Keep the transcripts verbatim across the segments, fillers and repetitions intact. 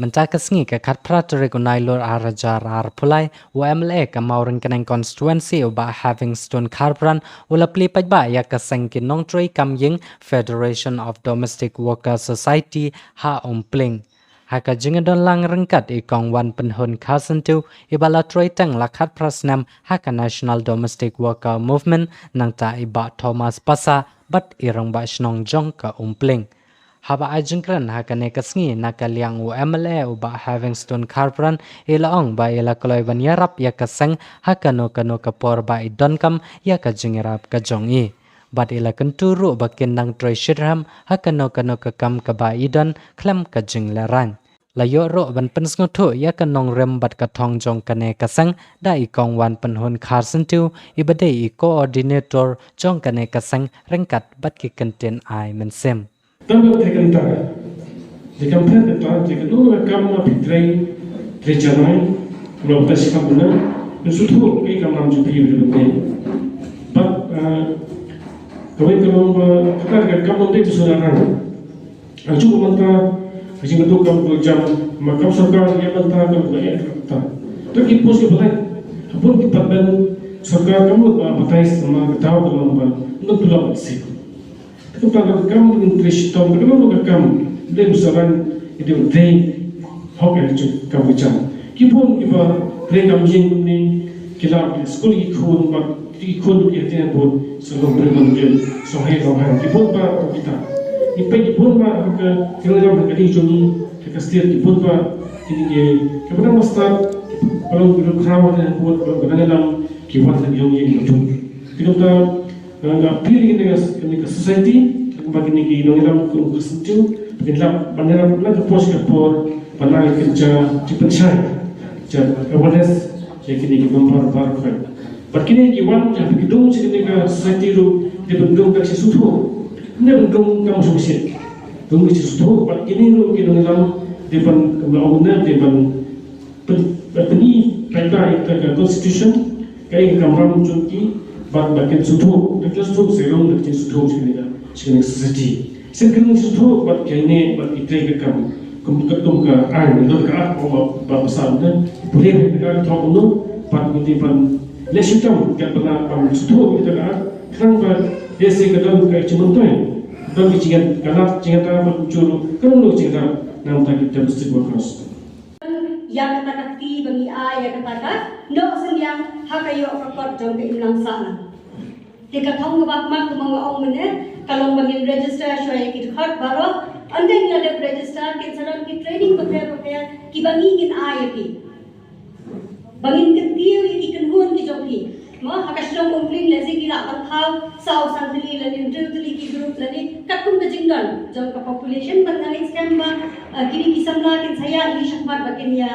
Mynta ka sngi ka khatphra tarik u Nailur ar hajar arphew lai, u M L A ka Mawryngkneng constituency u Bah Havingstone Kharbran u la plie paidbah ïa ka seng ki nongtrei kam ïing Federation of Domestic Workers Society ha Umpling. Ha ka jingdon lang ryngkat i Kong Wanpynhun Kharsyntiew iba la trei tang la khatphra snem ha ka National Domestic Worker Movement nangta i Bah Thomas Passah bad i Rangbah Shnong jong ka Umpling. Haba ai jingkren ha kane ka sngi na ka liang u M L A u Bah Havingstone Kharbran i la ong ba i la kloi ban ïarap ïa ka seng ha kano kano ka por ba i donkam ïa ka jingïarap ka jong i. Bad i la kyntu ruh ba kin nang trei shitrhem ha kano kano ka kam kaba i don khlem ka jinglehrain. La ïoh ruh ban pynsngewthuh ïa ka nongrim bad ka thong jong kane ka seng da i Kong Wanpynhun Kharsyntiew iba dei i coordinator jong kane ka seng ryngkat bad ki kyntien ai mynsiem. Tang ba te kynta, te kam pher kynta, te kynta ka kam ma phi trei, trei janai, lo ta shi kam na, ngi shu thu, ka kam ram ju phi bri bri. But, uh, kawei ka long ba, kata ka kam long dei tu sura rang. Ang chu mynta, ka jingkatu kam tu jam, ma kam sorkar, ïa mynta, kam tu ïa ta. Tu ki post ki balai, ha bun ki department, sorkar kam lut ba advertise, ma ka daw ka long ba, nang tu long si. Te kumta ka kam ngi trei shitom, ka kam ka kam, dei u saran, dei u dei, hok eh ju kam ka jam. Ki bun kiba trei kam ïing kumne, ki la skul ki khun, bad ki khun ki trei bun, sa long briew bun briew, song hai song hai, ki bun ba, kita. Ngi peit ki bun ba, ha ka, ki la jam ha ka dei jong ngi, ha ka state ki bun ba, kine ki, kiba dang ba start, ba long ki khraw ha ka bun, ba dang ïalam, ki wan ha ka jong ïing ba jong. Te kumta, Nga appeal ïa kane ka, kane ka society, ba kine ki nongïalam kum ka Kharsyntiew, ba kin lap ban ïalam na ka por sha ka por, ban nang ïa kane ka jingpynshai, ka awareness ïa kine ki member baroh. Bad kine ki wan, ïa ki dung sha kane ka society ruh, dei ban dung ka jingsngewthuh. Dei ban dung ka jingsngewthuh. Dung ka jingsngewthuh, bad kine ruh ki nongïalam, dei ban, kum la ong mynne, dei ban pyn-, pyn-, pynpaw ïa ka constitution, ka ïa ka kamram jong ki, bad, bad kin sngewthuh, da kin sngewthuh, sngewthuh, da kin sngewthuh, sngewthuh, sngewthuh, sngewthuh, bad kin sngewthuh, bad kin ne, bad ki trei ka kam, kum, kum ka ai, don ka art, kum ba, ba, ba sa, ne, pule ka ka thok no, bad ngi ban leh shitom, ka bana, ban sngewthuh, ka ka art, khnang ba, dei se ka don ka jingmyntoi, don ka jingïaid, ka lad, jingïada, bad jur, ka long jingïada, nangta ki domestic workers. Ïa kata ka kti ba ngi ai ïa kata ka noh synñiang ha ka ïoh ka kot jong ka imlang sahlang. Te ka thong kaba khmat kumba nga ong mynne ka long ba ngin register shuwa ïa ki dkhot baroh. Ynda ngi la dep register kin sa don ki training bapher bapher kiba ngi ngin ai ïa phi. Ba ngin kyntiew ïa ki kynhun ki jong phi. Mo, ha ka shnong Umpling lehse ki lah ban thaw saw san tylli lane hynriew tylli ki group lane katkum ka jingdon jong ka population, bad nga ngeit skhem ba, eh, kine ki samla kin sa ïaid shakhmat ba kin ïa,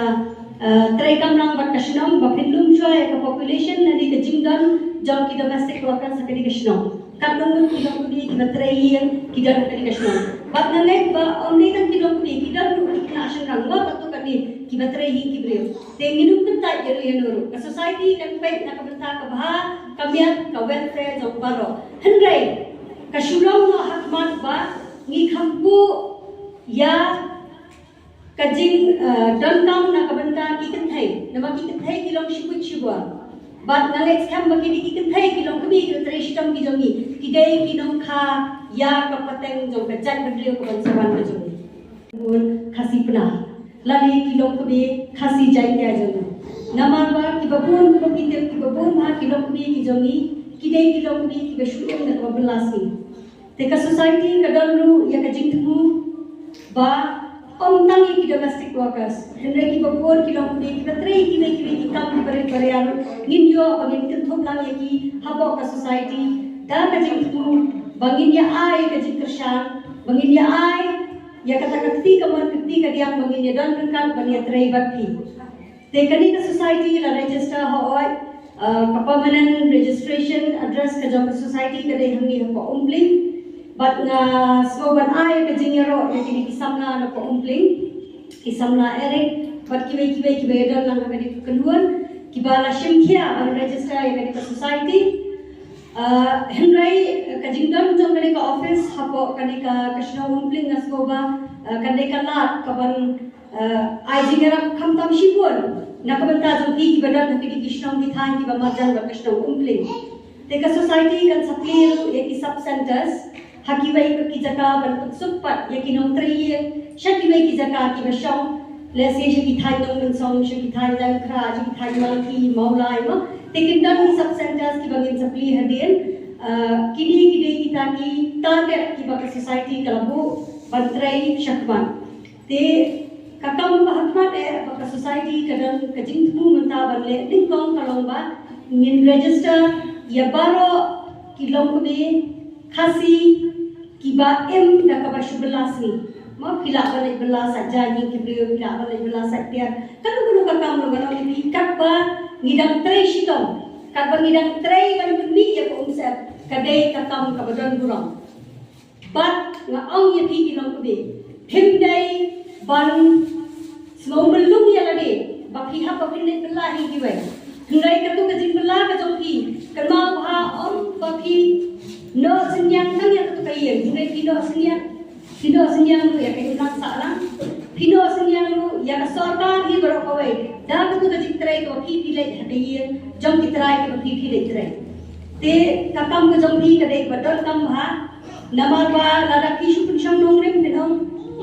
eh, trei kamram bad ka shnong ba phin lum shuwa ïa ka population lane ka jingdon jong ki domestic workers ha kane ka shnong. Katno ngut ki longkmie kiba trei ïing ki don ha kane ka shnong. Bad nga ngeit ba ym dei tang ki longkmie, ki don ruh ki khynnah shynrang, wat hato katne kiba trei ïing ki briew. Te ngin ym kyntait ïano ïano ruh. Ka society kan peit na ka bynta ka bha ka miat, ka welfare jong baroh. Hynrei ka shu long noh ha khmat ba ngi kham buh ïa ka jing, eh, donkam na ka bynta ki kynthei. Namar ki kynthei ki long shibit shibun. Bad nga ngeit skhem ba kine ki kynthei ki longkmie kiba trei shitom ki jong ngi ki dei ki nongkha ïa ka pateng jong ka jaitbynriew kaban sa wan ka jong ngi. Bun Khasi Pnar. Lane ki longkmie Khasi Jaiñtia jong ngi. Namar ba kiba bun, kiba phi tip, kiba bun ha ki longkmie ki jong ngi ki dei ki longkmie kiba shu im na kaba bylla sngi. Te ka society ka don ruh ïa ka jingthmu ba ym tang ïa ki domestic workers, hynrei kiba bun ki longkmie kiba trei kiwei kiwei ki kam kiba rit ba riar ruh ngin ïoh ba ngin kynthup lang ïa ki hapoh ka society da ka jingthmu ba ngin ïa ai ka jingkyrshan, ba ngin ïa ai ïa kata ka kti kamon ka kti kadiang ba ngin ïa don ryngkat ban ïa trei bad phi. Te kane ka society la register hooid, eh, ka permanent registration address ka jong ka society ka dei hangne hapoh Umpling. Bad nga sngewbha ban ai ka jingïaroh ïa kine ki samla napoh Umpling, ki samla Eric bad kiwei kiwei kiba ïadon lang ha kane ka kynhun kiba la shim khia ban register ïa kane ka society. Eh, hynrei ka jingdon jong kane ka office hapoh kane ka, ka shnong Umpling nga sngewbha, eh, kane ka lad kaban Ai jingïarap khamtam shibun na ka bynta jong phi kiba don ha kine ki shnong ki thaiñ kiba marjan bad ka shnong Umkling. Te ka society kan sa plie ruh ïa ki sub centers ha kiwei pat ki jaka ban pynsuk pat ïa ki nongtrei ïing sha kiwei ki jaka kiba shong, lehse sha ki thaiñ Nongmynsong, sha ki thaiñ Langkhra, sha ki thaiñ Malki, Mawlai mo. Te kin don ki sub centers kiba ngin sa plie hadien. Kine ki dei kita ki target kiba ka society ka la buh ban trei shakhmat. Te ka kam ba hakhmat eh ba ka society ka don ka jingthmu mynta ban leh nyngkong ka long ba ngin register ïa baroh ki longkmie Khasi kiba im da kaba shu bylla sngi. Mo phi lah ban leit bylla sa jaiñ ki briew, phi lah ban leit bylla sa tiar. Kano kano ka kam long ba long ïa phi katba ngi dang trei shitom, katba ngi dang trei ban pynmih ïa ka umsyep, ka dei ka kam kaba don burom. Bad nga ong ïa phi ki longkmie, phim dei ban sngewmlung ïa lade ba phi hap ba phin leit bylla hi kiwei. Hynrei katu ka jingbylla ka jong phi, kynmaw bha ym ba phi noh synñiang tang ïa katu ka ïing, hynrei phi noh synñiang, phi noh synñiang ruh ïa ka imlang sahlang, phi noh synñiang ruh ïa ka sorkar hi baroh kawei da katu ka jingtrei kaba phi phi leit ha ka ïing jong ki trai kiba phi phi leit trei. Te ka kam ka jong phi ka dei ba donkam bha. Namar ba lada phi shu pynshong nongrim phin ong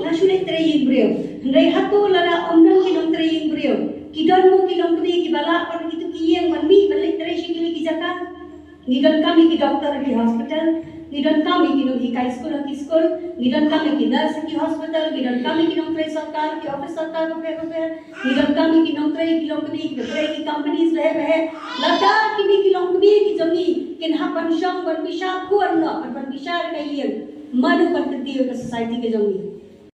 nga shu leit trei ïing briew. Hynrei hato lada ym don ki nongtrei ïing briew, ki don mo ki longkmie kiba lah ban kito ki ïing ban mih ban leit trei sha kine ki jaka? Ngi donkam ïa ki doktor ha ki hospital, ngi donkam ïa ki nonghikai skul ha ki skul, ngi donkam ïa ki nurse ha ki hospital, ngi donkam ïa ki nongtrei sorkar ha ki office sorkar bapher bapher, ngi donkam ïa ki nongtrei ki longkmie kiba trei ki companies baheh baheh. Lada kine ki longkmie ki jong ngi kin hap ban shong ban bishar khun noh ban bishar ka ïing, mano ban kyntiew ka society ka jong ngi?